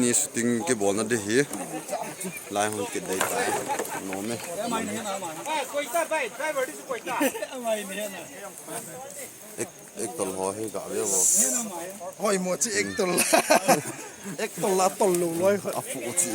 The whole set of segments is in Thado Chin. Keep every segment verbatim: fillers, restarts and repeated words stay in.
Ni shooting kibolna ding hi. Lai hung kit dei tai. Nom e. Ek, actor ho hi ga ve vo. Hoi mo chi actor la. Actor la tol lou loi. A fu chi.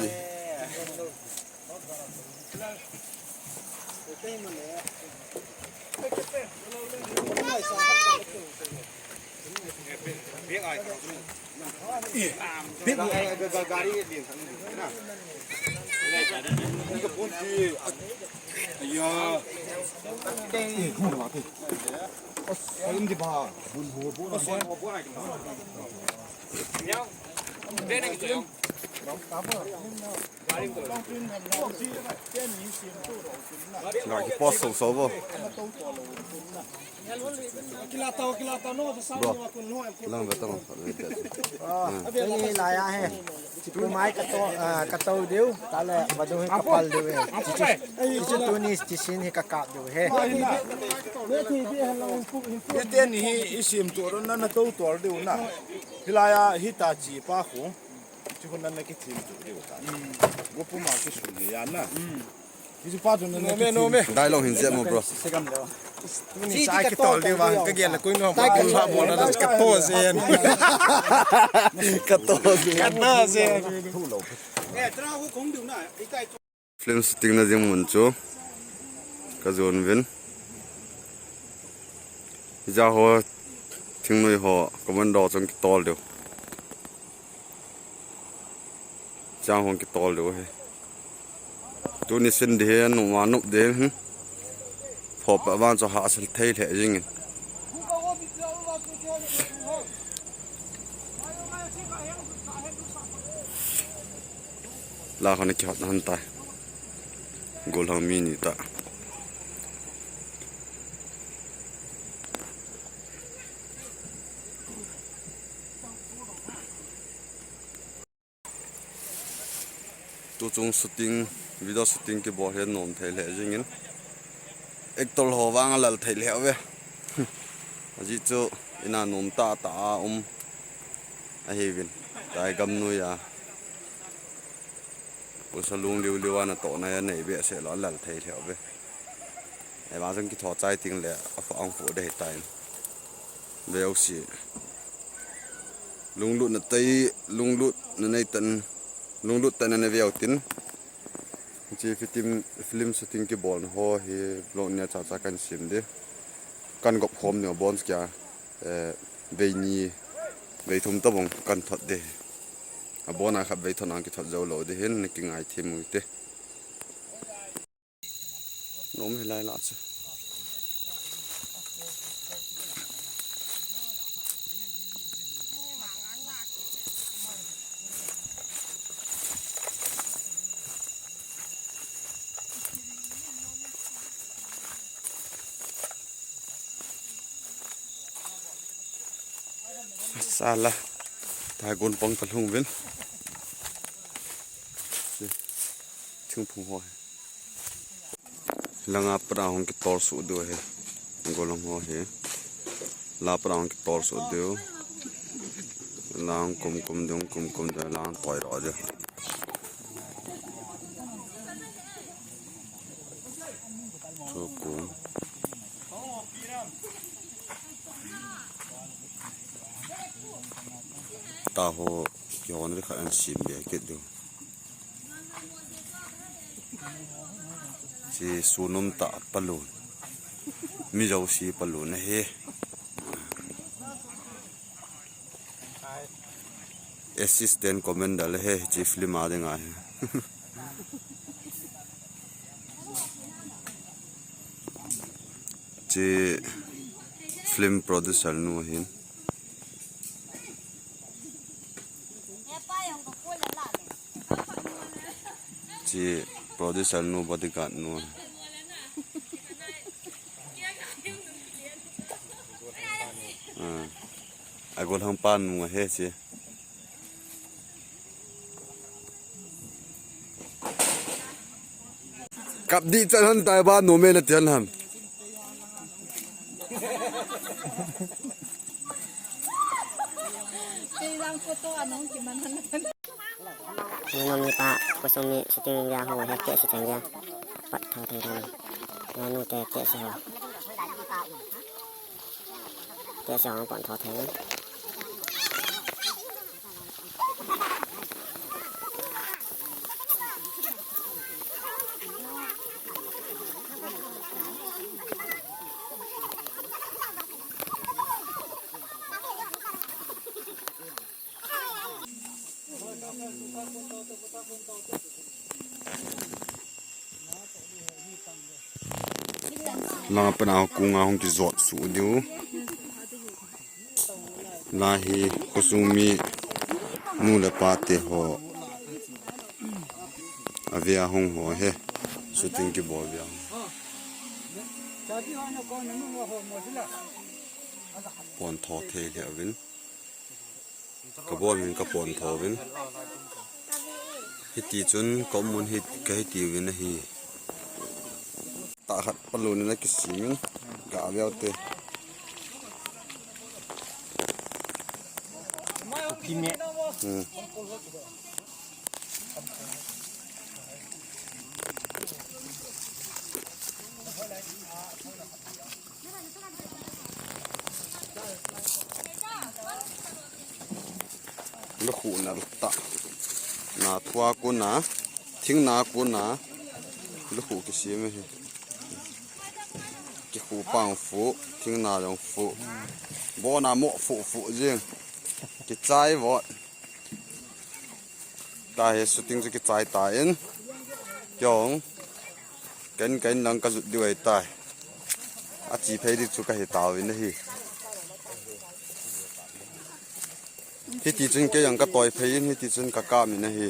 Ga kipost so so vo. Bro, lang ve tang. Ni lai a he. Chipu mai ka to, ah, ka to diu, tale vadung hi ka pal diu he. Chichu, chichu tuni chisin hi ka kap diu he. Hiteni hi isim tu ron na na to tol diu na. Hilai a hitachi pa khu. Chu khun nan na kithim tu diu ta. Go puma kisun hi ya na. Kichu pa tu nan na kithim. Dai lo hin je mo, bro. Tuni cha kitol diu va ka gel la koi no. Ka bol na ka to zen. Ka to zen. Ka to zen. Film shooting na jing mun chu ka jon vin. Hija ho thingnoi ho commando chun kitol diu. Chang hung kitol diu hi. Tuni sin ding hi numa nop ding hin. Phop a van chu hahsel thei lheh jing in. La khon kihot na han tai. Gollhang mi ni ta. Tuchung shooting, video shooting kibol hi nom thei lheh jing in. Actor ho vang a lal thei lheh ve. Ajeh chu ina nom tah tah a um ahi vin. Tai gam noi a. Poisa lung liu liu a natoh na a nei behseh lou a lal thei lheh ve. Ei vang jong kitho chai ting le a fa ang fu de tai. Veu si. Lunglut na tai, lunglut na nei tan, lunglut tan na veu tin. Chi fitim, film shooting kibol na ho hi vlog nia cha cha kan sim de. Kan gop khom ni bon kia, eh, vei ni, vei thum ta bong kan thot de. A bon a khat vei thon ang kithot jou lou de hin ni kingai thim u te. Nom hi lai la chu. Sala. Tagun pang kalhung vin. Thingphung ho. Langa para hung kitol suh diu ahi. Gollhang ho hi. La para hung kitol suh diu. Lang kum kum diu, kum kum diu, lang toi ro diu. Thu kum. Taho kihon ri khat an sim be kit diu. Chi sunum ta palun. Mi jouse palun ahi. Assistant Commander le he, chi film a ding ahi. Chi film producer nu ahin. Chi producer nu, bodyguard nu. Ah. A gollhang pa nu ahi chi. Kap di chan han tai ba nu me na tian ham. Kei lang photo anong kiman han. Nunu mipa, Kusum mi shooting via hung he, teh se chang via. Pat tho thei dan. Nunu te teh se ho. Teh se ho pat tho thei. Langa pana kung a hung kijot suh diu. Lahi Kusum mi nu le pa te ho. Avia hung ho he. Shooting kibol via hung. Pon tho thei le avin. Ka bol min ka pon tho vin. Hiti chun ka um mun hi ka hiti vin ahi. Tah khat palu ni la kisimin. Ga viau te. Hmm. Lukhuh na ta. Na thua kuna, thing na kuna, lukhuh kisem hi. Kikhuh pang fu, thing na jong fu. Bona mo fu fu jing. Kichai vot. Tahi shooting chu kichai tan. Kiong. Ken ken lang ka jut diu ahitai. Achi phei di chu ka hi tauvin ahi. Hiti chun kei jong ka toi phei in, hiti chun ka kap in ahi.